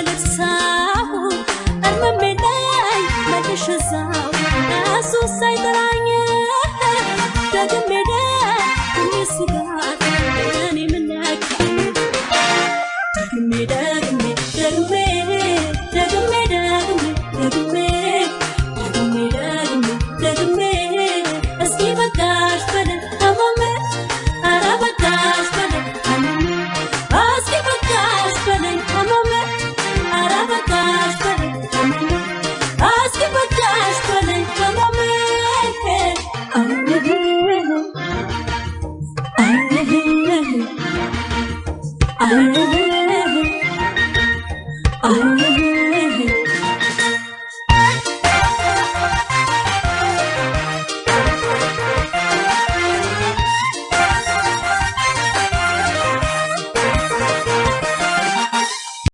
ልርሳው እርምሜ ላይ መልሼ እዛው እሱ ሳይጠራኝ ደግሜ ደግሜ እሱ ጋር እኔ ምን ነካኝ? ደግሜ ደግሜ ደግሜ ደግሜ ደግሜ ደግሜ ደግሜ ደግሜ ደግሜ እስኪ በቃሽ በለኝ ህመሜ፣ ኧረ በቃሽ በለኝ ህመሜ፣ እስኪ በቃሽ በለኝ ህመሜ፣ ኧረ በቃሽ በለኝ ህመሜ፣ እስኪ በቃሽ በለኝ ህመሜ። አይ አይ